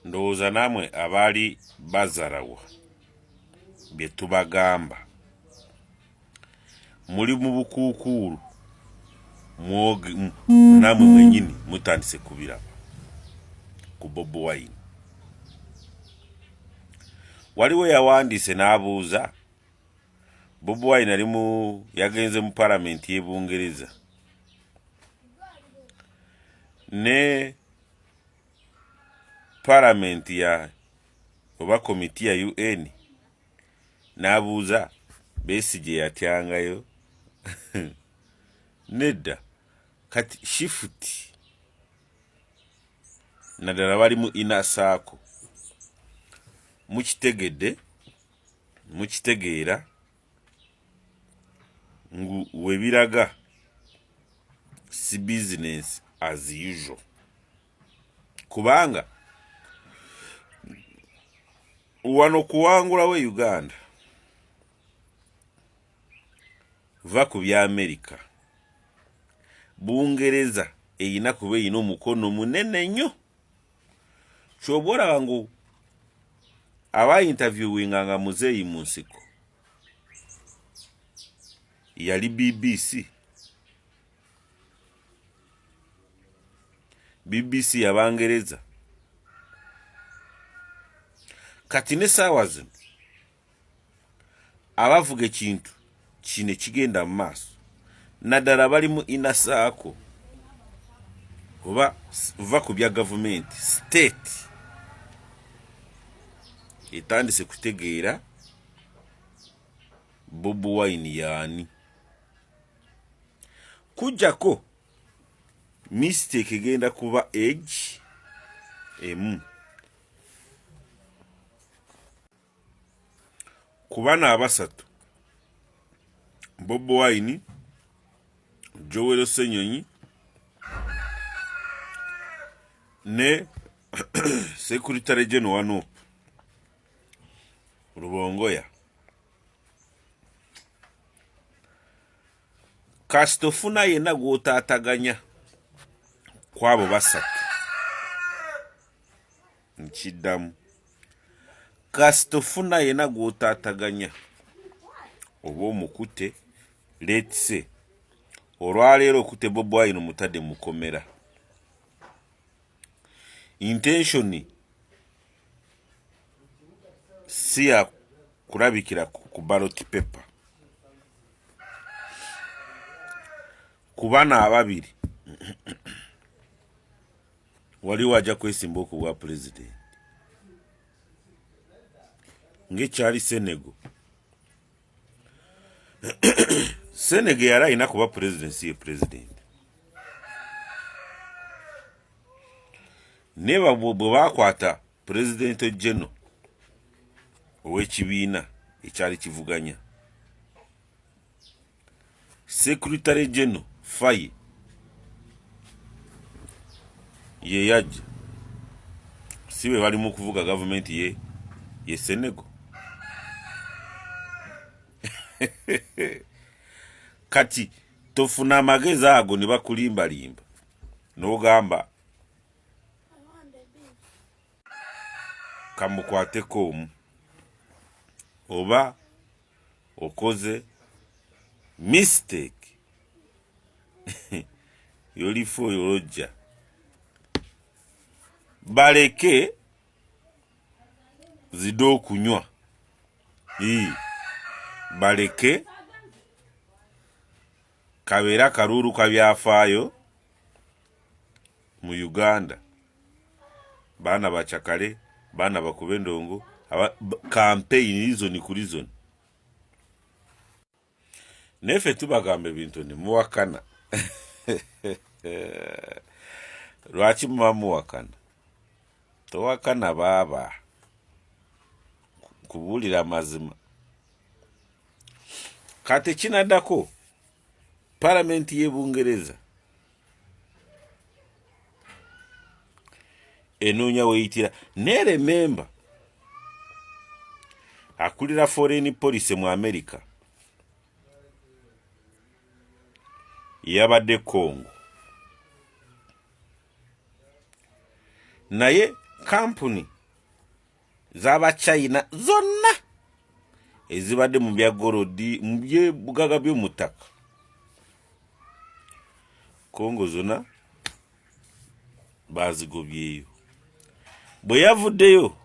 Ndowooza namwe abaali bazarawa bye tubagamba muli mu bukuukuulu namwe mwenyini mutandise kubiraba ku Bobi Wine. Waliwo yawandiise n'abuuza Bobi Wine ali mu yagenze mu palamenti y'e Bungereza ne palamenti ya oba komiti ya UN n'abuuza Besigye yatyangayo nedda kati shifuti naddala bali mu inasaako mukitegedde mukitegeera ngu webiraga si business as usual kubanga wano kuwangulawo e Uganda va ku bya Amerika Bungereza erina kuba erina omukono munene nnyo kyoba olaba ngu aba interviewinga nga muzeeyi mu nsiko yali BBC BBC yabangereza kati ne saawa zino abavuga ekintu kino ekigenda mu maaso naddala bali mu inasaako oba va ku bya gavumenti state etandise kutegeera Bobi Wine yaani kujjako mistake egenda kuba age emu ku bano abasatu Bobi Wine, Joel Ssenyonyi ne Secretary General wa NUP Rubongoya kasita ofuna yenna gw'otaataganya kwabo basatu nkiddamu kasita ofuna yena gwotataganya oba omukute letse olwaleero okute Bobi Wine omutadde mukomera intention si ya kulabikira ku ballot paper ku bano ababiri waliwo ajja kwesimba oku bwa pulezidenti ng'ekyali Senego. Senego yali alina kuba pulezidenti si ye pulezidenti naye bwe baakwata pulezidenti Geno ow'ekibiina ekyali kivuganya Secretary General Faye ye yajja si be bali mu kuvuga gavumenti ye ye Senegal kati tofuna amagezi ago ne bakulimbalimba n'ogamba kamukwateko omu oba okoze mistake yolifa oyo lojja baleke zide okunywa baleke kabeera kaluulu kabyafaayo mu Uganda baana bacakale baana bakube endongo campaign reason ku reason naye ffe tubagamba ebintu ne muwakana lwaki muba muwakana towakana baaba kubuulira amazima kati ekinaddako palamenti y'e Bungereza enoonya weyitira naye remember akulira foreign policy mu America yabadde Congo naye kampuni z'Abachina zonna ezibadde mu bya golodi, mu byebugaga by'omu ttaka Kongo zonna baazigobyeyo. Bwe yavuddeyo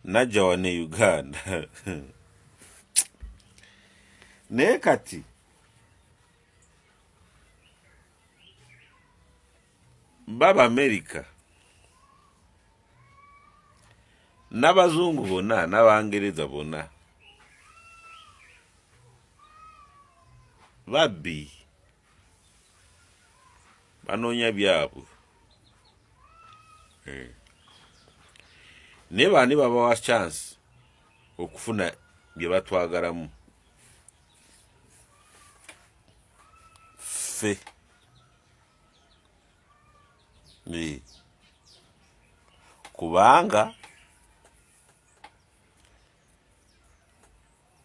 najja wano e Uganda naye kati baba Amerika n'abazungu bonna n'Abangereza bonna babbi, banoonya byabwe. Eh. Naye bani babawa chance okufuna bye batwagalamu? Ffe. Eh. Kubanga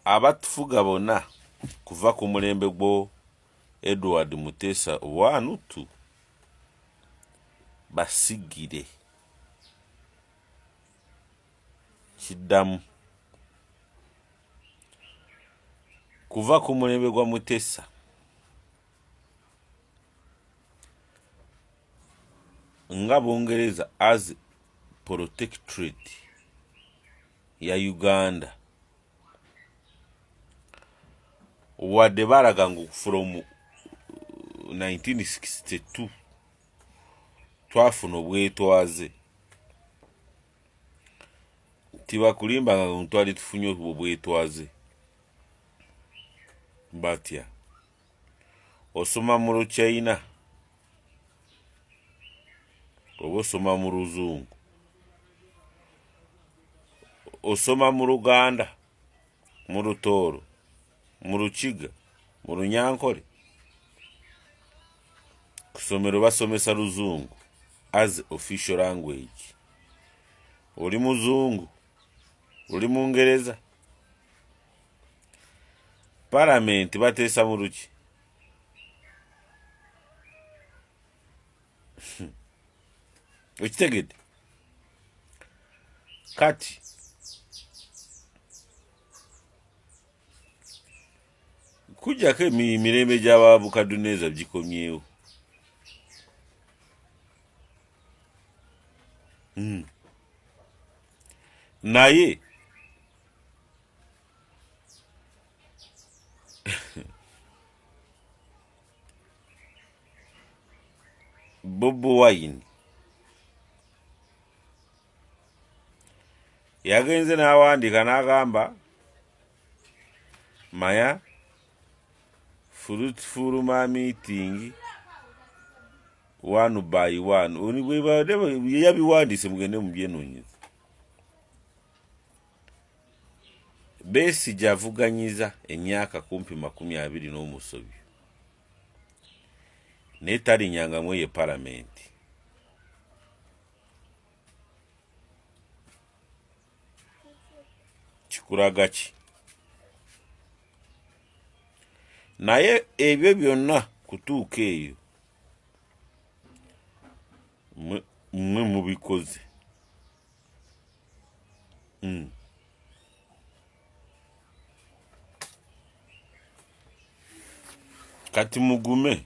abatufuga bonna kuva ku mulembe gwo Edward Mutesa 1 2 basigire kiddamu kuva ku mulembe gwa Mutesa nga Bungereza as protectorate ya Uganda wadde balaga ngu from 1962 twafuna obwetwaze, tibakulimbanga ngu twali tufunye obwetwaze. Batya osoma mu Luchina oba osoma mu Luzungu, osoma mu Luganda, mu Lutooro, mu Lukiga, mu Lunyankole. Ku ssomero basomesa Luzungu as official language. Oli muzungu, oli Mungereza. Palamenti bateesa mu luki? Okitegedde? Kati kujjako emirembe gy'Ababukadduneeza gikomyewo. Naye Bobi Wine yagenze n'awandiika n'agamba maya fruitful ma meeting one by one. Yabiwandiise, mugende mubyenoonyeze. Besigye avuganyiza emyaka kumpi 20 n'omusobyo naye talinyangamu eyo palamenti. Kikulaga ki? Naye ebyo byonna kutuuka eyo mwe mubikoze. Kati mugume.